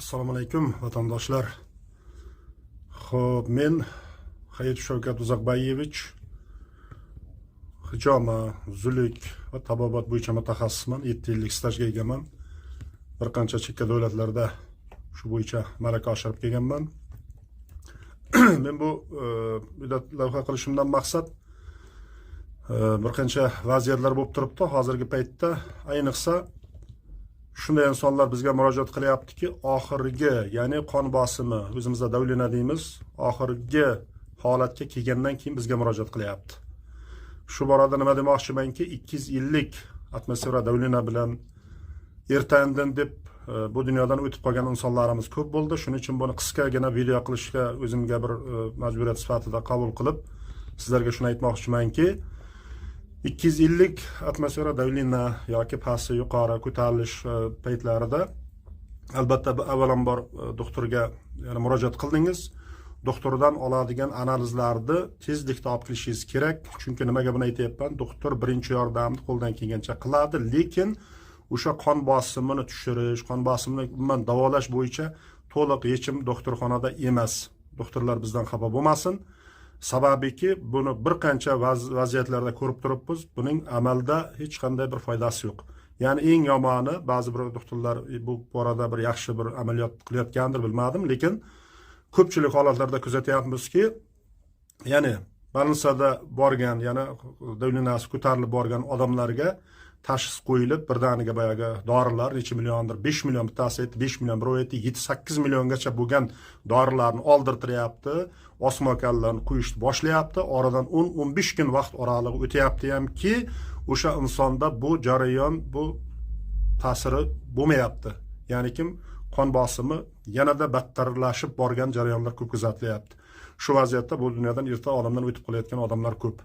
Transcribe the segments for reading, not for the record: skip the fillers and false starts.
Assalomu alaykum, vatandoshlar. Xo'p, men Hayitov Shavkat Uzoqbayevich, hijoma, zuluk va tabobat bo'yicha mutaxassisman. 7 yillik stajga egaman. Bir qancha chekka davlatlarda shu bo'yicha malaka oshirib kelganman. Men bu lavha qilishimdan maqsad bir qancha vaziyatlar bo'lib turibdi hozirgi paytda. Ayniqsa shunday insonlar bizga murojaat qilyaptiki, oxirgi, ya'ni qon bosimi, o'zimizda давление deymiz, oxirgi holatga kelgandan keyin bizga murojaat qilyapti. Shu borada nima demoqchimanki, 250 atmosfera давление bilan erta-indin deb bu dunyodan o'tib qolgan insonlarimiz ko'p bo'ldi. Shuning uchun buni qisqagina video qilishga o'zimga bir majburiyat sifatida qabul qilib, sizlarga shuni aytmoqchimanki, 250 atmosfera давление yoki pasti, yuqori ko'tarilish paytlarida albatta avvalambor doktorga, ya'ni murojaat qildingiz, doktordan oladigan analizlarni tezlikda olib kelishingiz kerak. Chunki nimaga buni aytyapman? Doktor birinchi yordamni qo'ldan kelgancha qiladi, lekin o'sha qon bosimini tushirish, qon bosimini umuman davolash bo'yicha to'liq yechim doktorxonada emas. Doktorlar bizdan xafa bo'lmasin, sababiki buni bir qancha vaziyatlarda ko'rib turibmiz, buning amalda hech qanday bir foydasi yo'q. Ya'ni eng yomoni, ba'zi bir doktorlar bu borada bir yaxshi bir amaliyot qilayotgandir, bilmadim, lekin ko'pchilik holatlarda kuzatyapmizki, ya'ni больница da borgan, ya'ni давление si ko'tarilib borgan odamlarga tashxis qo'yilib, birdaniga boyagi dorilar necha milliondir, 5 million, bittasi aytdi 5 million, birov aytdi 7-8 milliongacha bo'lgan dorilarni oldirtiryapti, osma ukollarni qo'yishni boshlayapti. Oradan 10-15 kun vaqt oralig'i o'tyapti hamki, o'sha insonda bu jarayon, bu ta'siri bo'lmayapti, ya'ni kim qon bosimi yanada battarlashib borgan jarayonlar ko'p kuzatilyapti. Shu vaziyatda bu dunyodan erta olamdan o'tib qolayotgan odamlar ko'p.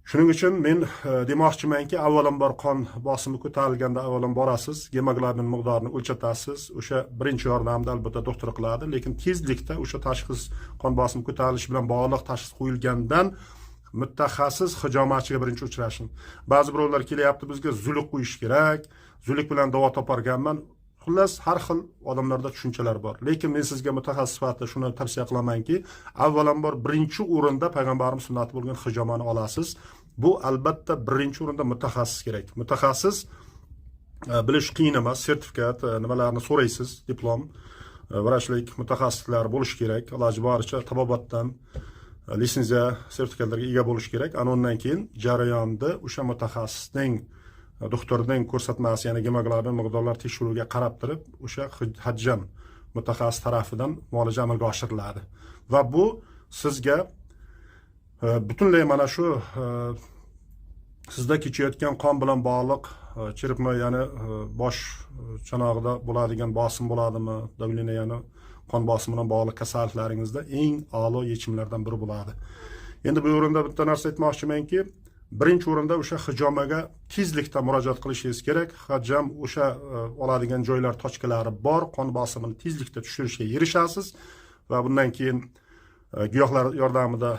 Shuning uchun men demoqchimanki, avvalambor qon bosimi ko'tarilganda avvalambor borasiz, gemoglobin miqdorini o'lchatasiz. O'sha birinchi yordamni albatta doktor qiladi, lekin tezlikda o'sha tashxis, qon bosimi ko'tarilishi bilan bog'liq tashxis qo'yilgandan mutaxassis hijomachiga birinchi uchrashing. Ba'zi birovlar kelyapti bizga, zuluk qo'yish kerak, zuluk bilan davo toparganman. Xullas, har xil odamlarda tushunchalar bor, lekin men sizga mutaxassis sifatida shuni tavsiya qilamanki, avvalambor birinchi o'rinda payg'ambarimiz sunnati bo'lgan hijomani olasiz. Bu albatta birinchi o'rinda mutaxassis kerak. Mutaxassis bilish qiyin emas, sertifikat nimalarni so'raysiz, diplom, vrachlik mutaxassislari bo'lishi kerak, iloji boricha tabobatdan litsenziya, sertifikatlarga ega bo'lishi kerak. Ana undan keyin jarayonni o'sha mutaxassisning, doktorning ko'rsatmasi, ya'ni gemoglobin miqdorlari tekshiruviga qarab turib, o'sha hajjam mutaxassis tarafidan muolaja amalga oshiriladi va bu sizga butunlay mana shu sizda kechayotgan qon bilan bog'liq черепной, ya'ni bosh chanog'ida bo'ladigan bosim bo'ladimi, давление, ya'ni qon bosimi bilan bog'liq kasalliklaringizda eng a'lo yechimlardan biri bo'ladi. Endi bu o'rinda bitta narsa aytmoqchimanki, birinchi o'rinda o'sha hijomaga tezlikda murojaat qilishingiz kerak. Hajjam o'sha oladigan joylar, точка lari bor, qon bosimini tezlikda tushirishga erishasiz va bundan keyin giyohlar yordamida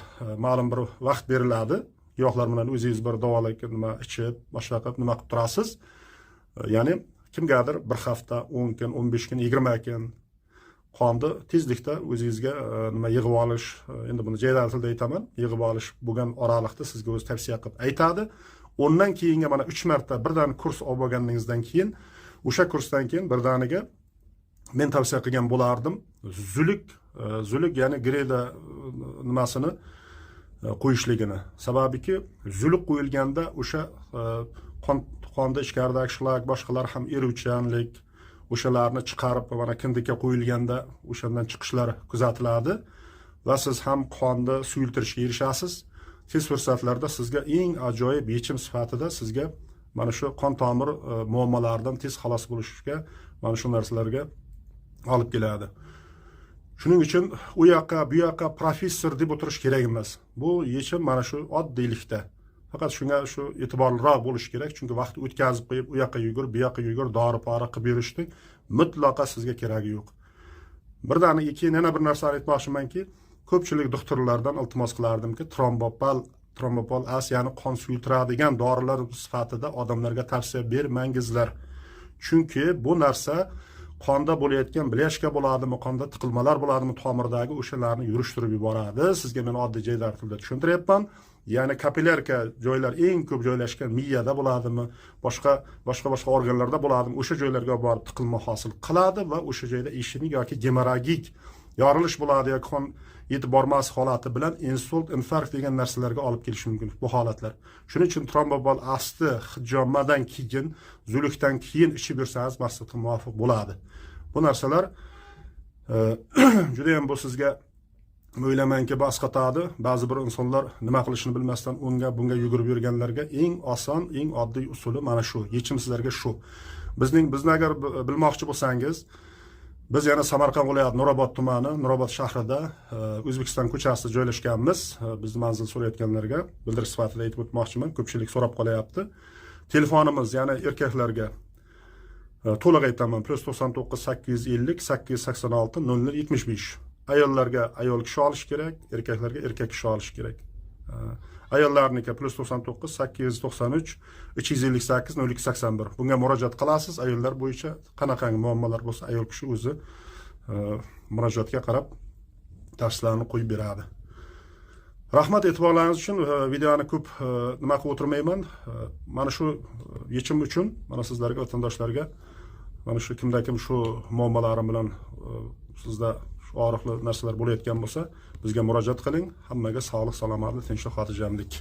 ma'lum bir vaqt beriladi. Giyohlar bilan o'zingiz bir davolik nima ichib, boshqa qilib, nima qilib turasiz. Ya'ni kimgadir bir hafta, 10 kun, 15 kun, 20 kun qonni tezlikda o'zingizga nima yig'ib olish, endi buni jaydari tilda aytaman, yig'ib olish bo'lgan oraliqda sizga o'zi tavsiya qilib aytadi. Undan keyingi mana uch marta birdan kurs olib olganingizdan keyin, o'sha kursdan keyin birdaniga men tavsiya qilgan bo'lardim zuluk, zuluk, ya'ni greda nimasini qo'yishligini. Sababiki zuluk qo'yilganda o'sha qonda ichkaridagi shlak, boshqalar ham eruvchanlik, o'shalarni chiqarib, mana kindikka qo'yilganda o'shandan chiqishlar kuzatiladi va siz ham qonni suyultirishga erishasiz. Tez fursatlarda sizga eng ajoyib yechim sifatida sizga mana shu qon tomir muammolaridan tez xalos bo'lishga, mana shu narsalarga olib keladi. Shuning uchun u yoqqa, bu yoqqa professor deb o'tirish kerak emas. Bu yechim mana shu oddiylikda, faqat shunga shu e'tiborliroq bo'lish kerak, chunki vaqt o'tkazib qo'yib, u yoqqa yugur, bu yoqqa yugur, dori pori qilib yurishni mutlaqo sizga keragi yo'q. Birdaniga keyin yana bir narsani aytmoqchimanki, ko'pchilik doktorlardan iltimos qilardimki, trombopol as, ya'ni qon suyultiradigan dorilar sifatida odamlarga tavsiya bermangizlar, chunki bu narsa Qonda bo'layotgan бляшка bo'ladimi, qonda tiqilmalar bo'ladimi tomirdagi, o'shalarni yurishtirib yuboradi. Sizga men oddiy jaydar tilda tushuntiryapman. Ya'ni капиллярка joylar eng ko'p joylashgan miyada bo'ladimi, boshqa boshqa boshqa organlarda bo'ladimi, o'sha joylarga borib tiqilma hosil qiladi va o'sha joyda ishemik yoki gemorragik yorilish bo'ladi yoki qon yetib bormas holati bilan insult, infarkt degan narsalarga olib kelishi mumkin bu holatlar. Shuning uchun Trombobol asti hijomadan keyin, zulukdan keyin ichib yursangiz, maqsadga muvofiq bo'ladi. Bu narsalar judayam bu sizga o'ylamanki asqatadi. Ba'zi bir insonlar nima qilishini bilmasdan unga bunga yugurib yurganlarga eng oson, eng oddiy usuli mana shu yechim sizlarga shu. Bizni agar bilmoqchi bo'lsangiz, biz yana Samarqand viloyati, Nurobod tumani, Nurobod shahrida, O'zbekiston ko'chasida joylashganmiz. Bizni manzil so'rayotganlarga bildirish sifatida aytib o'tmoqchiman, ko'pchilik so'rab qolyapti. Telefonimiz, ya'ni erkaklarga to'liq aytaman: +99 850 886 00 75. Ayollarga ayol kishi olish kerak, erkaklarga erkak kishi olish kerak. Ayollarniki +99 893 358 02 81. Bunga murojaat qilasiz. Ayollar bo'yicha qanaqangi muammolar bo'lsa, ayol kishi o'zi murojaatga qarab tavsiyalarni qo'yib beradi. Rahmat e'tiborlaringiz uchun. Videoni ko'p nima qilib o'tirmayman. Mana shu yechim uchun mana sizlarga, vatandoshlarga, mana shu kimda kim shu muammolarim bilan sizda shu og'riqli narsalar bo'layotgan bo'lsa, bizga murojaat qiling. Hammaga sog'lik, salomatlik, tinchlik, xotirjamlik.